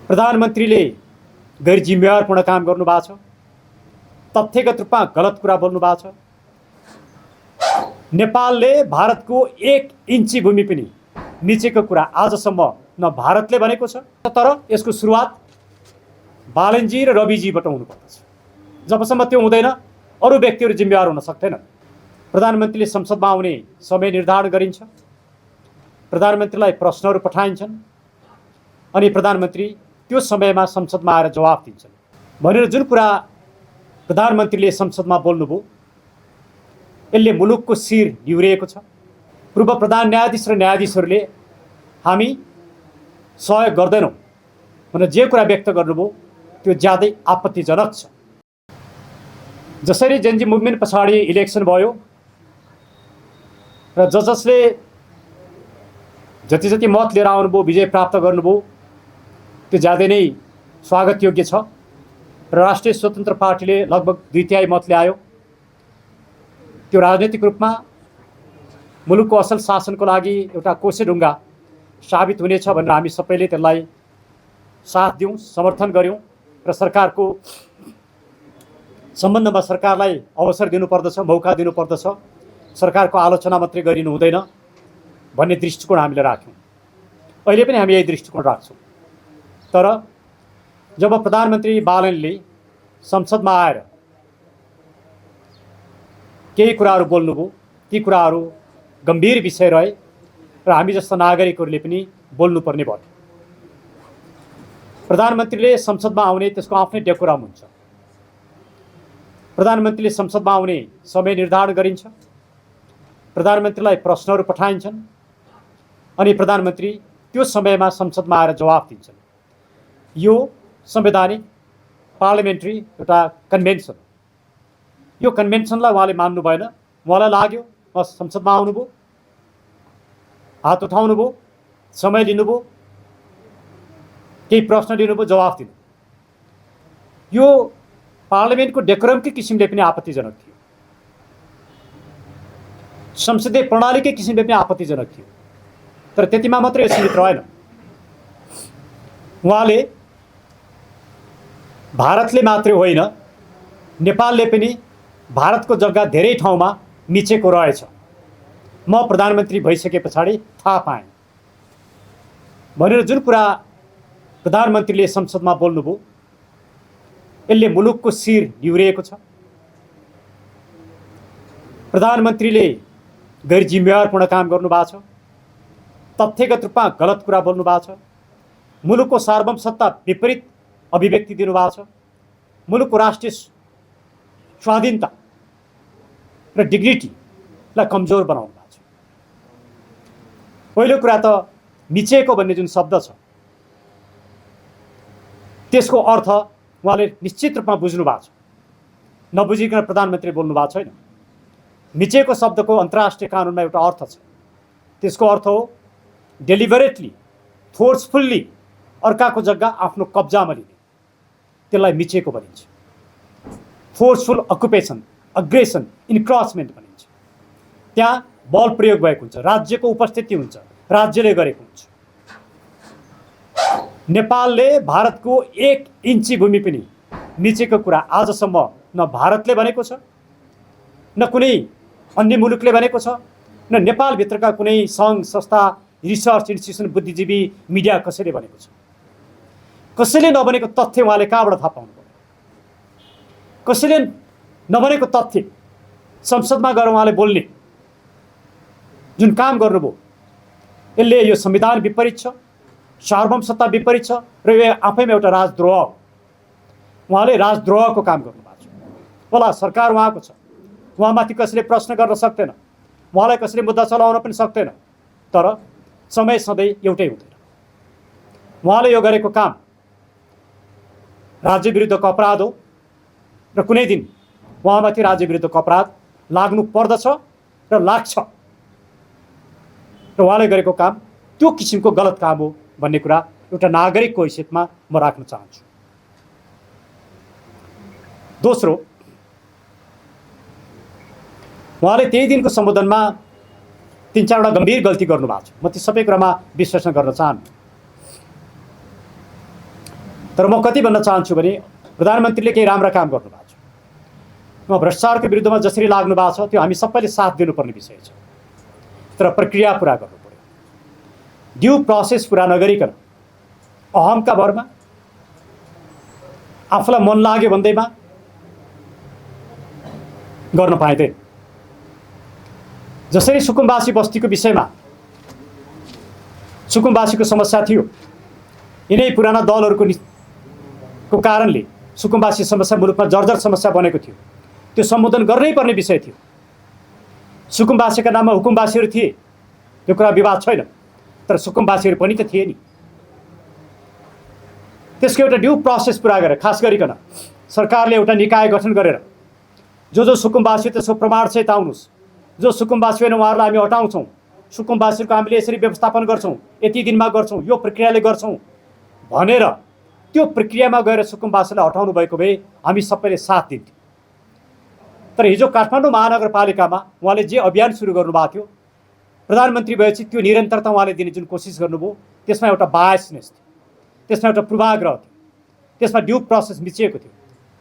प्रधानमन्त्रीले गैर जिम्मेवारपूर्ण काम गर्नुभएको छ, तथ्यगत रूपमा गलत कुरा बोल्नु भएको छ। नेपालले भारतको 1 इन्ची भूमि पनि निचेको कुरा आजसम्म न भारतले भनेको छ, तर यसको सुरुवात बालनजी र रविजीबाट हुनुपर्दछ। जबसम्म त्यो हुँदैन अरू व्यक्तिहरू जिम्मेवार हुन सक्दैनन्। प्रधानमन्त्रीले संसदमा आउने समय निर्धारण गरिन्छ, प्रधानमन्त्रीलाई प्रश्नहरू पठाइन्छन् अनि प्रधानमन्त्री त्यो समयमा संसदमा आएर जवाफ दिन्छन् भनेर जुन कुरा प्रधानमन्त्रीले संसदमा बोल्नुभयो यसले मुलुकको शिर निहुरिएको छ। पूर्व प्रधान न्यायाधीश र न्यायाधीशहरूले हामी सहयोग गर्दैनौँ भनेर जे कुरा व्यक्त गर्नुभयो त्यो ज्यादै आपत्तिजनक छ। जसरी जेनजी मुभमेन्ट पछाडि इलेक्सन भयो र जसले जति जति मत लिएर आउनुभयो, विजय प्राप्त गर्नुभयो, त्यो ज्यादै नै स्वागतयोग्य छ र राष्ट्रिय स्वतन्त्र पार्टीले लगभग 2/3 मत ल्यायो। त्यो राजनीतिक रूपमा मुलुकको असल शासनको लागि एउटा कोसेढुङ्गा साबित हुनेछ भनेर हामी सबैले त्यसलाई साथ दियौँ, समर्थन गऱ्यौँ र सरकारको सम्बन्धमा सरकारलाई अवसर दिनुपर्दछ, मौका दिनुपर्दछ, सरकारको आलोचना मात्रै गरिनु हुँदैन भन्ने दृष्टिकोण हामीले राख्यौँ। अहिले पनि हामी यही दृष्टिकोण राख्छौँ। तर जब प्रधानमन्त्री बालनले संसदमा आएर केही कुराहरू बोल्नुभयो, ती कुराहरू गम्भीर विषय रहे र हामी जस्ता नागरिकहरूले पनि बोल्नुपर्ने भयो। प्रधानमन्त्रीले संसदमा आउने त्यसको आफ्नै डेकोरम हुन्छ। प्रधानमन्त्रीले संसदमा आउने समय निर्धारण गरिन्छ, प्रधानमन्त्रीलाई प्रश्नहरू पठाइन्छन् अनि प्रधानमन्त्री त्यो समयमा संसदमा आएर जवाफ दिन्छन्। यो संवैधानिक पार्लिमेन्ट्री एउटा कन्भेन्सन। यो कन्भेन्सनलाई उहाँले मान्नु भएन। उहाँलाई लाग्यो संसदमा आउनुभयो, हात उठाउनुभयो, समय लिनुभयो, केही प्रश्न लिनुभयो, जवाफ दिनु। यो पार्लिमेन्टको डेकोरमकै किसिमले पनि आपत्तिजनक थियो, संसदीय प्रणालीकै किसिमले पनि आपत्तिजनक थियो। तर त्यतिमा मात्रै यो सीमित रहेन। उहाँले भारतले मात्रै होइन नेपालले पनि भारतको जग्गा धेरै ठाउँमा मिचेको रहेछ म प्रधानमन्त्री भइसके पछाडि थाहा पाएँ भनेर जुन कुरा प्रधानमन्त्रीले संसदमा बोल्नुभयो यसले मुलुकको शिर निहुरिएको छ। प्रधानमन्त्रीले गैर जिम्मेवारपूर्ण काम गर्नुभएको छ, तथ्यगत रूपमा गलत कुरा बोल्नु भएको छ, मुलुकको सार्वभौमसत्ता विपरीत अभिव्यक्ति दिनुभएको छ, मुलुकको राष्ट्रिय स्वाधीनता र डिग्निटीलाई कमजोर बनाउनु भएको छ। पहिलो कुरा त मिचेको भन्ने जुन शब्द छ त्यसको अर्थ उहाँले निश्चित रूपमा बुझ्नु भएको छ, नबुझिकन प्रधानमन्त्री बोल्नु भएको छैन। मिचेको शब्दको अन्तर्राष्ट्रिय कानुनमा एउटा अर्थ छ, त्यसको अर्थ हो डेलिभरेटली, फोर्सफुल्ली अर्काको जग्गा आफ्नो कब्जामा लिने, त्यसलाई मिचेको भनिन्छ। फोर्सफुल अकुपेसन, अग्रेसन, इन्क्रचमेन्ट भनिन्छ। त्यहाँ बल प्रयोग भएको हुन्छ, राज्यको उपस्थिति हुन्छ, राज्यले गरेको हुन्छ। नेपालले भारतको 1 इन्ची भूमि पनि मिचेको कुरा आजसम्म न भारतले भनेको छ, न कुनै अन्य मुलुकले भनेको छ, न नेपालभित्रका कुनै सङ्घ संस्था, रिसर्च इन्स्टिट्युसन, बुद्धिजीवी, मिडिया कसैले भनेको छ। कसैले नभनेको तथ्य उहाँले कहाँबाट थाहा पाउनु पर्यो? कसैले नभनेको तथ्य संसदमा गएर उहाँले बोल्ने जुन काम गर्नुभयो यसले यो संविधान विपरीत छ, सार्वभौमसत्ता विपरीत छ र यो आफैमा एउटा राजद्रोह हो। उहाँले राजद्रोहको काम गर्नुभएको छ। होला सरकार उहाँको छ, उहाँमाथि कसैले प्रश्न गर्न सक्दैन, उहाँलाई कसैले मुद्दा चलाउन पनि सक्दैन, तर समय सधैँ एउटै हुँदैन। उहाँले यो गरेको काम राज्य विरुद्धको अपराध हो र कुनै दिन उहाँमाथि राज्य विरुद्धको अपराध लाग्नु पर्दछ र लाग्छ र उहाँले गरेको काम त्यो किसिमको गलत काम हो भन्ने कुरा एउटा नागरिकको हैसियतमा म राख्न चाहन्छु। दोस्रो, उहाँले त्यही दिनको सम्बोधनमा 3-4 गम्भीर गल्ती गर्नुभएको छ। म ती सबै कुरामा विश्लेषण गर्न चाहन्छु। तर म कति भन्न चाहन्छु भने प्रधानमन्त्रीले केही राम्रा काम गर्नुभएको छ, म भ्रष्टाचारको विरुद्धमा जसरी लाग्नु भएको छ त्यो हामी सबैले साथ दिनुपर्ने विषय छ, तर प्रक्रिया पुरा गर्नु पर्यो। ड्यू प्रोसेस पुरा नगरिकन अहमका भरमा आफूलाई मन लाग्यो भन्दैमा गर्न पाइँदैन। जसरी सुकुम्बासी बस्तीको विषयमा सुकुम्बासीको समस्या थियो, यिनै पुराना दलहरूको कारणले सुकुम्बासी समस्या मुलुकमा जर्जर समस्या बनेको थियो, त्यो सम्बोधन गर्नै पर्ने विषय थियो। सुकुम्बासीका नाममा हुकुमबासीहरू थिए, त्यो कुरा विवाद छैन, तर सुकुम्बासीहरू पनि त थिए नि। त्यसको एउटा ड्यू प्रोसेस पुरा गरेर, खास गरिकन सरकारले एउटा निकाय गठन गरेर जो सुकुम्बासी त्यसको प्रमाण सहित आउनुहोस्, जो सुकुम्बासी होइन उहाँहरूलाई हामी हटाउँछौँ, सुकुम्बासीको हामीले यसरी व्यवस्थापन गर्छौँ, यति दिनमा गर्छौँ, यो प्रक्रियाले गर्छौँ भनेर त्यो प्रक्रियामा गएर सुकुम्बासीलाई हटाउनु भएको भए हामी सबैले साथ दिन्थ्यौँ। तर हिजो काठमाडौँ महानगरपालिकामा उहाँले जे अभियान सुरु गर्नुभएको थियो, प्रधानमन्त्री भएपछि त्यो निरन्तरता उहाँले दिने जुन कोसिस गर्नुभयो, त्यसमा एउटा बायसनेस थियो, त्यसमा एउटा पूर्वाग्रह थियो, त्यसमा ड्यू प्रोसेस मिचिएको थियो।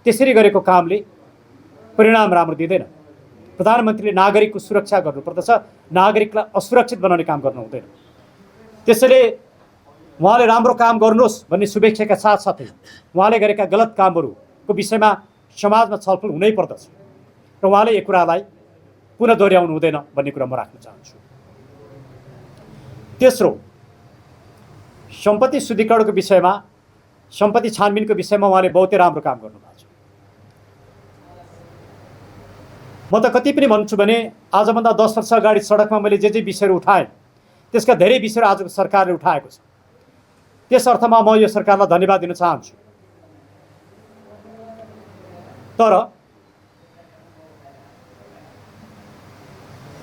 त्यसरी गरेको कामले परिणाम राम्रो दिँदैन। प्रधानमन्त्रीले नागरिकको सुरक्षा गर्नुपर्दछ, नागरिकलाई असुरक्षित बनाउने काम गर्नु हुँदैन। त्यसैले उहाँले राम्रो काम गर्नुहोस् भन्ने शुभेच्छाका साथसाथै उहाँले गरेका गलत कामहरूको विषयमा समाजमा छलफल हुनै पर्दछ र उहाँले यो कुरालाई पुनः दोहोऱ्याउनु हुँदैन भन्ने कुरा म राख्न चाहन्छु। तेस्रो, सम्पत्ति शुद्धिकरणको विषयमा, सम्पत्ति छानबिनको विषयमा उहाँले बहुतै राम्रो काम गर्नुभएको छ। म त कति पनि भन्छु भने आजभन्दा 10 वर्ष अगाडि सडकमा मैले जे विषयहरू उठाएँ त्यसका धेरै विषयहरू आजको सरकारले उठाएको छ। त्यस अर्थमा म यो सरकारलाई धन्यवाद दिन चाहन्छु। तर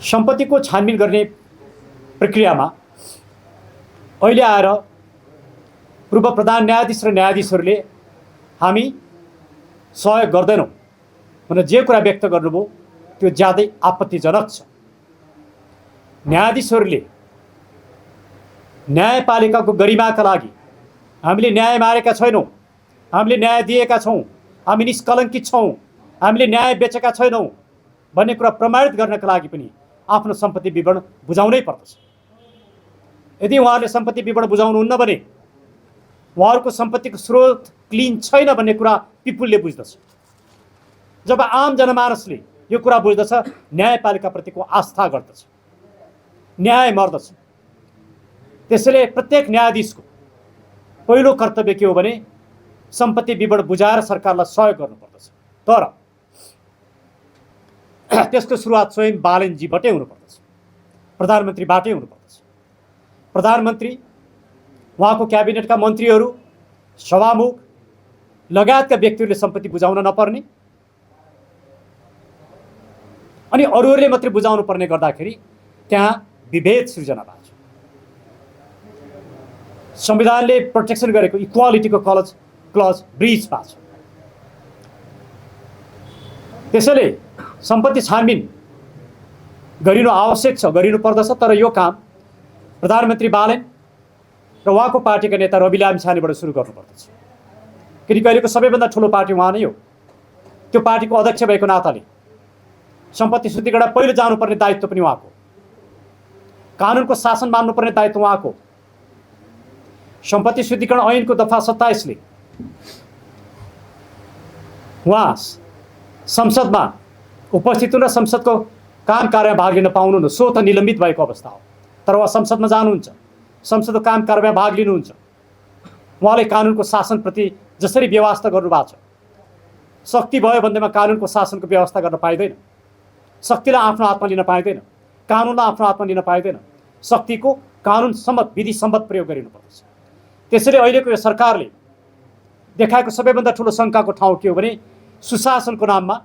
सम्पत्तिको छानबिन गर्ने प्रक्रियामा अहिले आएर पूर्व प्रधान न्यायाधीश र न्यायाधीशहरूले हामी सहयोग गर्दैनौँ भनेर जे कुरा व्यक्त गर्नुभयो त्यो ज्यादै आपत्तिजनक छ। न्यायाधीशहरूले न्यायपालिकाको गरिमाका लागि हामीले न्याय मारेका छैनौँ, हामीले न्याय दिएका छौँ, हामी निष्कलङ्कित छौँ, हामीले न्याय बेचेका छैनौँ भन्ने कुरा प्रमाणित गर्नका लागि पनि आफ्नो सम्पत्ति विवरण बुझाउनै पर्दछ। यदि उहाँहरूले सम्पत्ति विवरण बुझाउनुहुन्न भने उहाँहरूको सम्पत्तिको स्रोत क्लिन छैन भन्ने कुरा पिपुलले बुझ्दछ। जब आम जनमानसले यो कुरा बुझ्दछ, न्यायपालिकाप्रतिको आस्था घट्दछ, न्याय मर्दछ। त्यसैले प्रत्येक न्यायाधीशको पहिलो कर्तव्य के हो भने सम्पत्ति विवरण बुझाएर सरकारलाई सहयोग गर्नुपर्दछ। तर त्यसको सुरुवात स्वयं बालनजीबाटै हुनुपर्दछ, प्रधानमन्त्रीबाटै हुनुपर्दछ। प्रधानमन्त्री, उहाँको क्याबिनेटका मन्त्रीहरू, सभामुख लगायतका व्यक्तिहरूले सम्पत्ति बुझाउन नपर्ने अनि अरूहरूले मात्रै बुझाउनु पर्ने गर्दाखेरि त्यहाँ विभेद सृजना भएको छ। संविधानले प्रोटेक्सन गरेको इक्वालिटीको क्लज ब्रिज भएको छ। त्यसैले सम्पत्ति छानबिन गरिनु आवश्यक छ, गरिनुपर्दछ। तर यो काम प्रधानमन्त्री बालन र उहाँको पार्टीका नेता रवि लामिछानेबाट सुरु गर्नुपर्दछ। किनकि अहिलेको सबैभन्दा ठुलो पार्टी उहाँ नै हो। त्यो पार्टीको अध्यक्ष भएको नाताले सम्पत्ति शुद्धिकरण पहिलो जानुपर्ने दायित्व पनि उहाँको, कानुनको शासन मान्नुपर्ने दायित्व उहाँको। सम्पत्ति शुद्धिकरण ऐनको दफा 27ले उहाँ संसदमा उपस्थित हुन र संसदको काम कार्यमा भाग लिन पाउनुहुन्न, सो त निलम्बित भएको अवस्था हो। तर उहाँ संसदमा जानुहुन्छ, संसदको काम कार्यमा भाग लिनुहुन्छ। उहाँले कानुनको शासनप्रति जसरी व्यवस्था गर्नुभएको छ, शक्ति भयो भन्दैमा कानुनको शासनको व्यवस्था गर्न पाइँदैन, शक्तिलाई आफ्नो हातमा लिन पाइँदैन, कानुनलाई आफ्नो हातमा लिन पाइँदैन। शक्तिको कानुन सम्मत, विधि सम्मत प्रयोग गरिनुपर्दछ। त्यसैले अहिलेको यो सरकारले देखाएको सबैभन्दा ठुलो शङ्काको ठाउँ के हो भने सुशासनको नाममा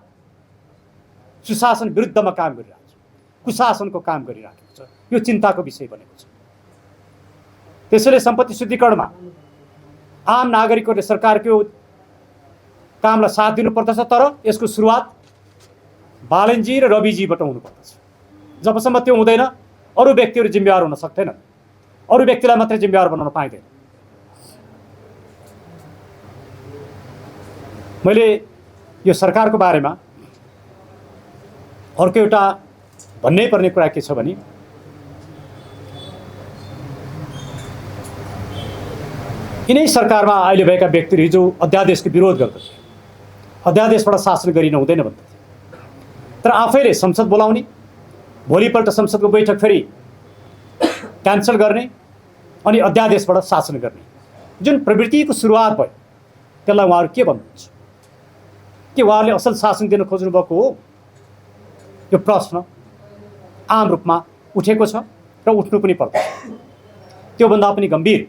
सुशासन विरुद्धमा काम गरिरहेको छ, कुशासनको काम गरिराखेको छ। यो चिन्ताको विषय बनेको छ। त्यसैले सम्पत्ति शुद्धिकरणमा आम नागरिकहरूले सरकारको कामलाई साथ दिनुपर्दछ। तर यसको सुरुवात बालनजी र रविजीबाट हुनुपर्दछ। जबसम्म त्यो हुँदैन अरू व्यक्तिहरू जिम्मेवार हुन सक्दैनन्, अरू व्यक्तिलाई मात्रै जिम्मेवार बनाउन पाइँदैन। मैले यो सरकारको बारेमा अर्को एउटा भन्नै पर्ने कुरा के छ भने यिनै सरकारमा अहिले भएका व्यक्तिहरू हिजो अध्यादेशको विरोध गर्दथे, अध्यादेशबाट शासन गरिन हुँदैन भन्दथे। तर आफैले संसद बोलाउने, भोलिपल्ट संसदको बैठक फेरि क्यान्सल गर्ने अनि अध्यादेशबाट शासन गर्ने जुन प्रवृत्तिको सुरुवात भयो त्यसलाई उहाँहरू के भन्नुहुन्छ? के उहाँहरूले असल शासन दिन खोज्नु भएको हो? यो प्रश्न आम रूपमा उठेको छ र उठ्नु पनि पर्छ। त्योभन्दा पनि गम्भीर,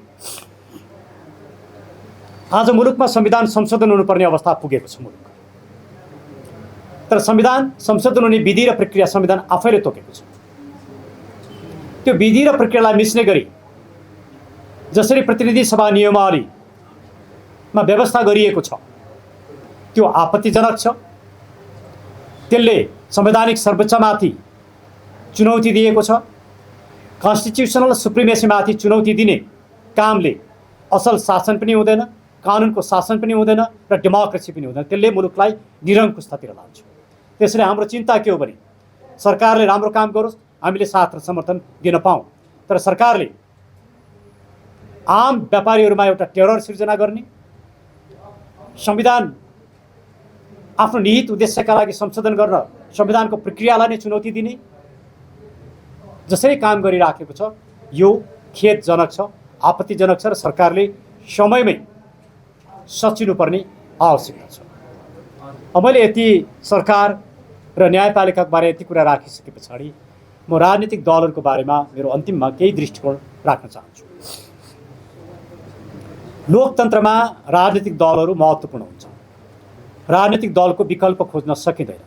आज मुलुकमा संविधान संशोधन हुनुपर्ने अवस्था पुगेको छ मुलुक। तर संविधान संशोधन हुने विधि र प्रक्रिया संविधान आफैले तोकेको छ। त्यो विधि र प्रक्रियालाई मिच्ने गरी जसरी प्रतिनिधि सभा नियमावलीमा व्यवस्था गरिएको छ त्यो आपत्तिजनक छ। त्यसले संवैधानिक सर्वोच्चमाथि चुनौती दिएको छ। कन्स्टिट्युसनल सुप्रिमेसीमाथि चुनौती दिने कामले असल शासन पनि हुँदैन, कानुनको शासन पनि हुँदैन र डेमोक्रेसी पनि हुँदैन। त्यसले मुलुकलाई निरङ्कुशतातिर लान्छ। त्यसैले हाम्रो चिन्ता के हो भने सरकारले राम्रो काम गरोस्, हामीले साथ र समर्थन दिन पाऊँ। तर सरकारले आम व्यापारीहरूमा एउटा टेरर सिर्जना गर्ने, संविधान आफ्नो निहित उद्देश्यका लागि संशोधन गर्न संविधानको प्रक्रियालाई नै चुनौती दिने जसरी काम गरिराखेको छ यो खेदजनक छ, आपत्तिजनक छ र सरकारले समयमै सचिनुपर्ने आवश्यकता छ। मैले यति सरकार र न्यायपालिकाको बारे यति कुरा राखिसके पछाडि म राजनीतिक दलहरूको बारेमा मेरो अन्तिममा केही दृष्टिकोण राख्न चाहन्छु। लोकतन्त्रमा राजनीतिक दलहरू महत्त्वपूर्ण हुन्छ। राजनीतिक दलको विकल्प खोज्न सकिँदैन।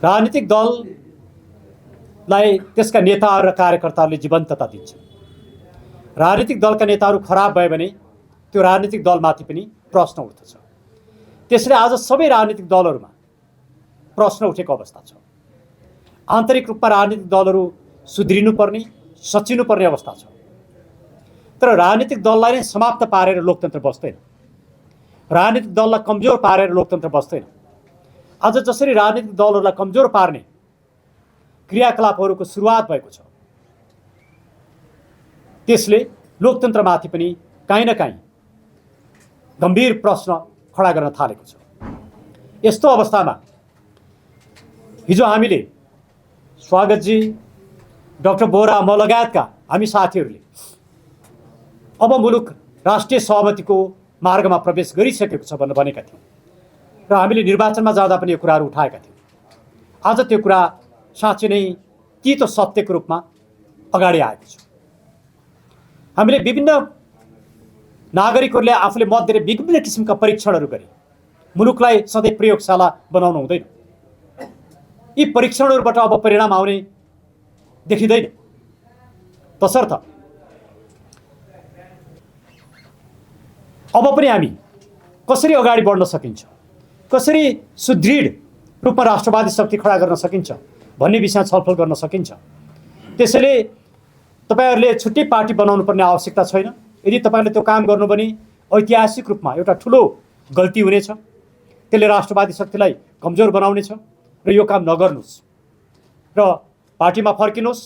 राजनीतिक दललाई त्यसका नेताहरू र कार्यकर्ताहरूले जीवन्तता दिन्छ। राजनीतिक दलका नेताहरू खराब भयो भने त्यो राजनीतिक दलमाथि पनि प्रश्न उठ्दछ। त्यसैले आज सबै राजनीतिक दलहरूमा प्रश्न उठेको अवस्था छ। आन्तरिक रूपमा राजनीतिक दलहरू सुध्रिनुपर्ने, सचिनुपर्ने अवस्था छ। तर राजनीतिक दललाई नै समाप्त पारेर लोकतन्त्र बस्दैन। राजनीतिक दललाई कमजोर पारेर लोकतन्त्र बस्दैन। आज जसरी राजनीतिक दलहरूलाई कमजोर पार्ने क्रियाकलापहरूको सुरुवात भएको छ त्यसले लोकतन्त्रमाथि पनि काहीँ न काहीँ गम्भीर प्रश्न खडा गर्न थालेको छ। यस्तो अवस्थामा हिजो हामीले स्वागतजी, डाक्टर बोहरा, म लगायतका हामी साथीहरूले अब मुलुक राष्ट्रिय सहमतिको मार्गमा प्रवेश गरिसकेको छ भनेका थियौँ र हामीले निर्वाचनमा जाँदा पनि यो कुराहरू उठाएका थियौँ। आज त्यो कुरा साँच्चै नै तीतो सत्यको रूपमा अगाडि आएको छ। हामीले विभिन्न नागरिकहरूले आफूले मत दिएर विभिन्न किसिमका परीक्षणहरू गरे। मुलुकलाई सधैँ प्रयोगशाला बनाउनु हुँदैन। यी परीक्षणहरूबाट अब परिणाम आउने देखिँदैन। तसर्थ अब पनि हामी कसरी अगाडि बढ्न सकिन्छ, कसरी सुदृढ रूपमा राष्ट्रवादी शक्ति खडा गर्न सकिन्छ भन्ने विषयमा छलफल गर्न सकिन्छ। त्यसैले तपाईहरूले छुट्टै पार्टी बनाउनु पर्ने आवश्यकता छैन। यदि तपाईले त्यो काम गर्नु भने ऐतिहासिक रूपमा एउटा ठुलो गल्ती हुनेछ। त्यसले राष्ट्रवादी शक्तिलाई कमजोर बनाउनेछ र यो काम नगर्नुस् र पार्टीमा फर्किनुहोस्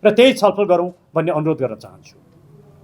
र त्यही छलफल गरौँ भन्ने अनुरोध गर्न चाहन्छु।